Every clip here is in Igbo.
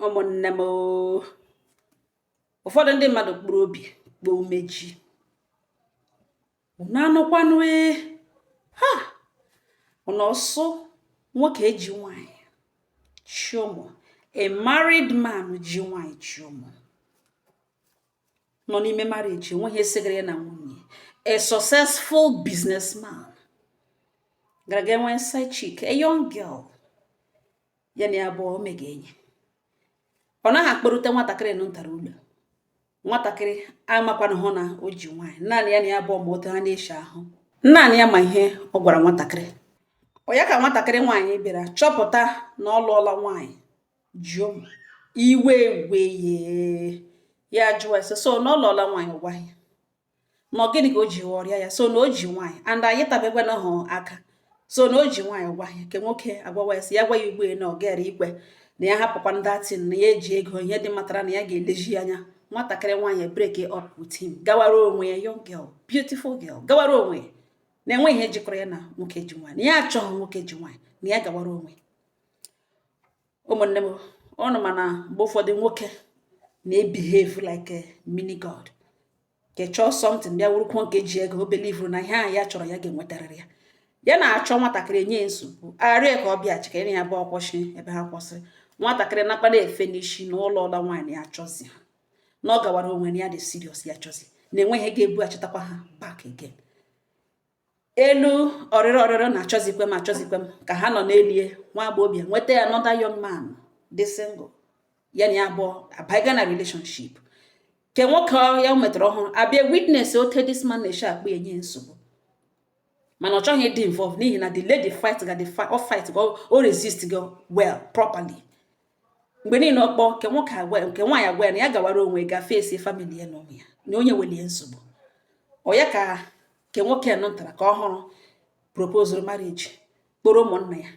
Ụmụnne m oo, ụfọdụ ndị mmadụ kpụrụ obi kpọọ umeji. Unu anụkwanụ ee? Ha! Unu ọsụ nwoke eji nwanyị chi ụmụ, a married man ji nwanyị chi ụmụ, nọ n'ime marriage, enweghị esegara ya na nwunye, a successful businessman gara ga enwe side chick, a young girl. Ya na ya abụọ omega enyi. Ọ naghị akpọrute nwatakịrị nụ ntara ụlọ. Nwatakịrị amakwana hụ na o ji nwaanyị. Naanị ya na ya abụọ ma otu ha na-eshi ahụ. Naanị ya ma ihe ọ gwara nwatakịrị. Ọ ya ka nwatakịrị nwaanyị bịara chọpụta na ọ lụọla nwaanyị ji ụmụ. Iwe wee ya jụọ ese so na ọ lụọla nwaanyị, ọ gwaghị ya na ọ gịnị ka o ji ghọrịa ya, so na o ji nwaanyị and anyị tabekwana hụ aka, so na o ji nwaanyị, gwa ya. Nke nwoke agwawa ya sị ya gwa ya ugbu a na ọ gara ikwe na ya hapụkwa datin, na ya eji ego ihe dị matara na ya ga-eleji ya anya. Nwatakịrị nwaanyị break up with him, gawara onwe ya. Young girl, beautiful girl, gawara onwe ya, na enweghị ihe jikọrọ ya na nwoke ji nwaanyị, na ya achọghị nwoke ji nwaanyị, na ya gawara onwe. Ụmụnne m, ọnụ mana mgbe ụfọdụ nwoke na-ebehave like a mini god ke chọọ something, bịa wurukwu nke ji ego, o believe na ihe ahụ ya chọrọ ya ga-enwetarịrị ya. Ya na-achọ nwatakịrị enye ya nsogbu, arịọ ka ọ bịaghachi ka ya na ya bụ ọkwụsị ebe ha kwụsịrị. Nwatakịrị nakpa na-efe n'isi na ụlọ ọla nwaanyị ya achọzi ha, na ọ gawara onwe na ya dị serious, ya chọzi na enweghị ga-ebughachitakwa ha back again. Elu ọrịrị ọrịrị na-achọzikwe m achọzikwe m ka ha nọ n'elie. Nwa agbọghọbịa nweta ya another young man dị single. Ya na ya abụọ abaiga na relationship. Ke nwoke ya metara ọhụrụ abịa witness ote this man na-eshi akpụ ya enye nsogbu, mana ọ chọghị ịdị involve n'ihi na the lady fight ga the fight, ọ fight go, o resist go well properly. Mgbe niile ọ kpọọ nke nwoke agwa, nke nwaanyị agwa ya na ya gawara onwe, ga face family ya na ụmụ ya, na onye welie nsogbu. Ọ ya ka nke nwoke nụtara ka ọhụrụ proposal marriage, kpọrọ ụmụnna ya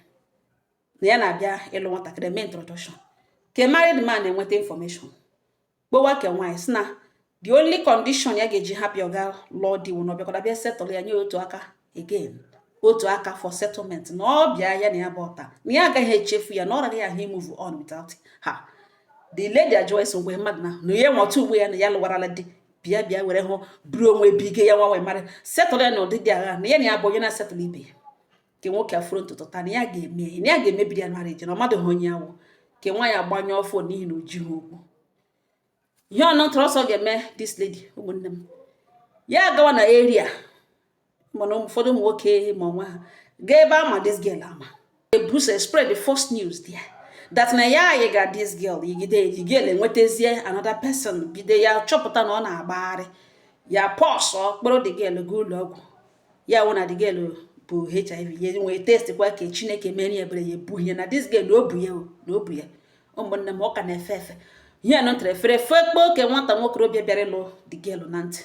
na ya na-abịa ịlụ nwatakịrị, mee introduction. Ke married man na-enweta information, kpowa ke nwaanyị sị na the only condition ya ga-eji hapụ ọga lụọ di wụ na ọ bịakwara bịa settle ya, nye otu aka again, otu aka for settlement, na ọ bịa ya na ya bụ ọta, na ya agaghị echefu ya, na ọ gaghị ahụ move on without her. The lady ajụwa esi ngwe mmadụ na ya nwata ugbo ya na ya lụwarala di, bịa bịa were hụ buru onwe bige ya nwa wee mara settle ya na ụdị dị agha, na ya bụ onye na-settle ibe ya. Nke nwoke afụrụ ntutu taa na ya ga-eme, na ya ga-emebiri ya marriage, na ọ madụghị onye awụ. Nke nwaanyị agbanyụọ phone n'ihi na o jighị okwu ihe ọnụ ntụrụ ọsọ ga-eme this lady. Ụmụnne m, ya agawa na area, mana ụfọdụ ụmụ nwoke ma onwe ha gaa ebe ama this girl ama ebuso spread the first news there that na ya ayiga this girl yigide the girl enwetazie another person, bido ya chọpụta na ọ na-agbagharị ya pọsọ kpọrọ the girl gaa ụlọ ọgwụ. Ya wụ na the girl bụ HIV, ya nwee test kwa ka Chineke mere ya ebere, ya ebughị ya na this girl na o bu ya o, na o bu ya. Ụmụnne m, ọ ka na-efe efe ihe a nọtara efere fekpo oke nwata nwokorobịa bịara ịlụ the girl na ntị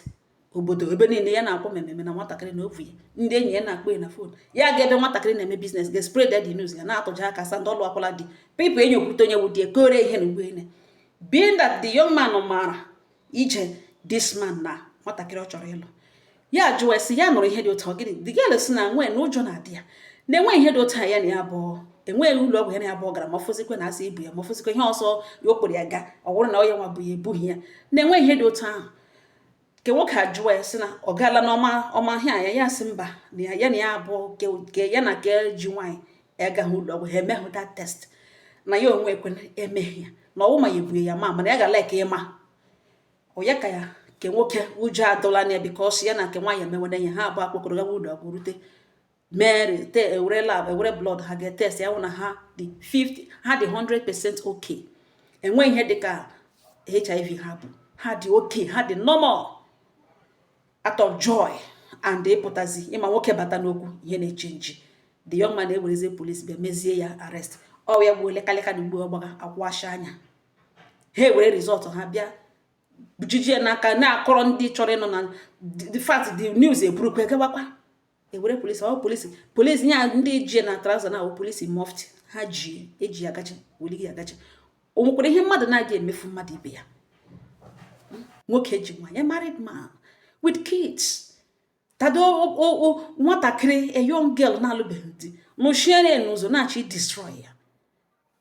obodo ebe niile ya na-akwụ mmemme na nwatakịrị na ovu ya. Ndị enyi ya na-akpọ ya na phone, ya ga ebe nwatakịrị na-eme business, ga spread the news, ya na-atụja aka sa ndị ọlụ akwala di people enyi okwute onye wụ di ekore ihe na ugbo. Being that the young man maara ije this man na nwatakịrị ọ chọrọ ịlụ, ya jụwa sị ya nụrụ ihe dị otu ọ gịnị. The girl sị na nwee na ụjọ na-adị ya na enweghị ihe dị otu a ya na ya abụọ, enweghị ụlọ ọgwụ ya na ya abụọ gara, ma ọfụzikwe na asị ibu ya, ma ọfụzikwe ihe ọsọ ya o kpere ya ga ọ bụrụ na onye nwa bụ ya ebughị ya, na enweghị ihe dị otu ahụ. Nke nwoke ajụwa ya sị na ọ gaala n'ọma ọma ahịa ya, ya sị mba, na ya na ya abụọ ke ya na ke ji nwaanyị agaghị ụlọ ọgwụ ha emeghụ that test, na ya onwe ekwe emeghị ya, na ọwụ ma ya ebue ya ma mana ya ga like ịma ọ ya ka ya. Nke nwoke ụjọ adụla na ya because ya na nke nwaanyị emewere ya. Ha abụọ akpọkọrọ gawa ụlọ ọgwụ, rute mere te ewere lab, ewere blood ha ga test ya, hụ na ha dị 50, ha dị 100% okay, enweghị ihe dịka HIV ha bụ, ha dị okay, ha dị normal. Out of joy and ịpụtazi ịma nwoke bata n'okwu ihe na-eche nji, the young man ewerezie police bịa mezie ya arrest. Ọ ya gbuo lekaleka na ugbo ọgbaga akwụwashi anya. Ha ewere result ha bịa jijie n'aka na-akọrọ ndị chọrọ ịnọ na the fact the news eburukwa gawakwa. Ewere polisi, ọ polisi polisi nya ndị ji na trouser na polisi mufti ha ji eji agachi weligi agachi. O nwekwara ihe mmadụ na-aga emefu mmadụ ibe ya. Nwoke ji nwaanyị, married man with kids, tado nwatakịrị, a young girl na-alụbeghị di, nụchiere n'ụzọ na-achọ destroy ya.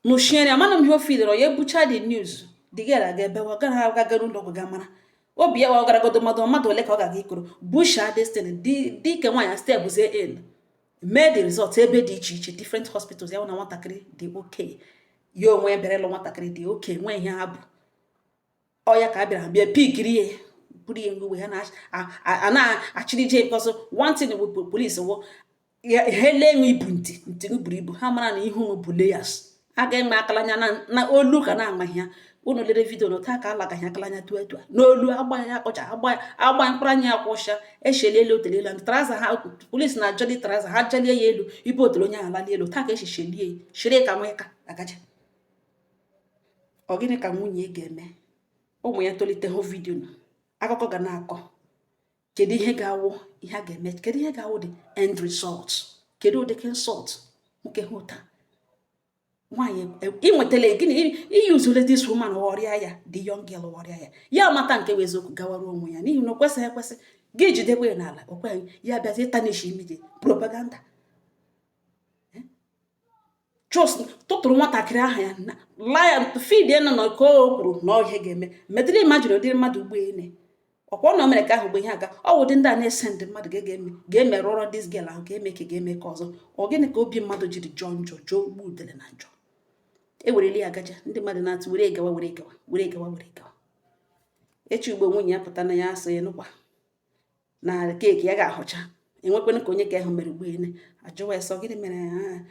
Nụchiere amana m ihe o filere ya ebucha the news. The girl aga ebe ọ gara aga n'ụlọ ọgwụ ga mara obi ya, ọ garagodo mmadụ ole ka ọ ga-aga ikoro busha destiny dị ike. Nwaanyị stepzie in, mee the result ebe dị iche iche, different hospitals. Ya hụ na nwatakịrị dị okay. Ya onwe ya bịara ịlụ nwatakịrị dị okay, nwee ihe ha bụ ọ ya ka a bịara bịa pikiri ya, buru ya ngwe ha a na-achịrị je, because one thing with police wụ ha lee nwe ibu ntị ntị gị buru ibu, ha mara na ihu bụ layers a ga-enwe akalanya na olu ka na-amaghị ya. Unu lere video na taa ka alagaghị akalanya tu etu a n'olu agba ya akọcha, agba agba mkpụrụ anya ya kwụsha esheli elu otele elu trouser ha. Polisi na-ajọli trouser ha, jalie ya elu ibe otele onye ahụ alali elu taa ka esi shelie shiri ka nwee ka agaja. Ọ gịnị ka nwunye ga-eme? Ụmụ ya tolite hụ video na akụkọ ga na-akọ. Kedu ihe ga-awụ ihe a ga-eme? Kedu ihe ga-awụ the end result? Kedu ụdịka insult nwoke hụ taa nwaanyị inwetala? Gịnị iyuzule this woman ghọrịa ya, the young girl ghọrịa ya, ya mata nke bụ eziokwu, gawara onwe ya, n'ihi na o kwesịghị ekwesị gị jidekwa ya n'ala. O kweghị ya bịazi tarnish image, propaganda. Just tụtụrụ nwatakịrị ahụ ya laa ya feed ya nọ na ka o kwuru na ọ ihe ga-eme medịrị. Imagine ụdịrị mmadụ ugbo ene ọkwa ọ na o mere ka ahụ mgbe ihe aga. Ọ wụ ụdị ndị a na-ese ndị mmadụ ga-eme ga-emerụrọ this girl ahụ, ga-eme ka ga-eme ka ọzọ. Ọ gịnị ka obi mmadụ jiri jọọ njọ, jọọ ugbu udele na njọ ewereli ya agaja? Ndị mmadụ na-atụ were gawa, were gawa, were gawa, were gawa. Echi ugbo nwunye ya pụta na ya asị nụkwa na cake ya ga-ahụcha enwekwanụ ka onye ka ahụ mere ugbo ene ajụwa ya sọ gịnị mere ha?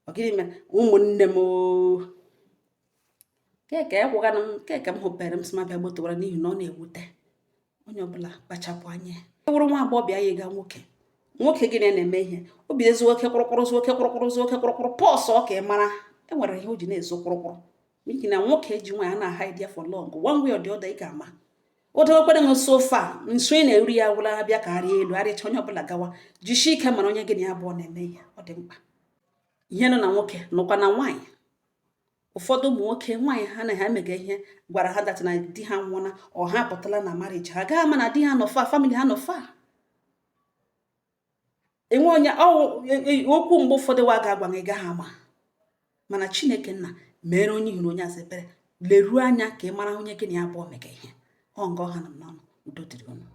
Ọ gịnị mere ụmụnne m oo? Cake ekwụganụ m, cake m hụpere m sị m abịa gbotowara, n'ihi na ọ na-ewute onye ọbụla. Kpachapụ anya ya wụrụ nwa agbọghọbịa ya ga nwoke nwoke gịnị na-eme ihe obi ezu oke kwụrụkwụrụ zu oke kwụrụkwụrụ zu oke kwụrụkwụrụ pọsụ ọ ka ị mara e nwere ihe o ji na-ezo kwụrụkwụrụ, n'ihi na nwoke ji nwaanyị a na-hide ya for long. One way or the other, ị ga-ama o dowekwere gị nso fa nso ị na-eru ya wụla abịa ka arịa elu arịcha onye ọbụla gawa. Jisie ike mara onye gị na ya abụọ na-eme ihe. Ọ dị mkpa ihe nọ na nwoke nọkwa na nwaanyị. Ụfọdụ ụmụ nwoke nwaanyị ha na ha emega ihe gwara ha that na di ha nwụọna, ọ ha pụtala na marriage, ha gaghị ama na di ha nọ fa, family ha nọ fa enwe onye okwu. Mgbe ụfọdụ wa ga-agwa gị gaghị ama, mana Chineke nna mere onye hụrụ onye asa ebere. Leruo anya ka ị mara onye gị na ya abụọ mega ihe. Ọ nga ọha nọ m n'ọnụ. Udo dịrị unu.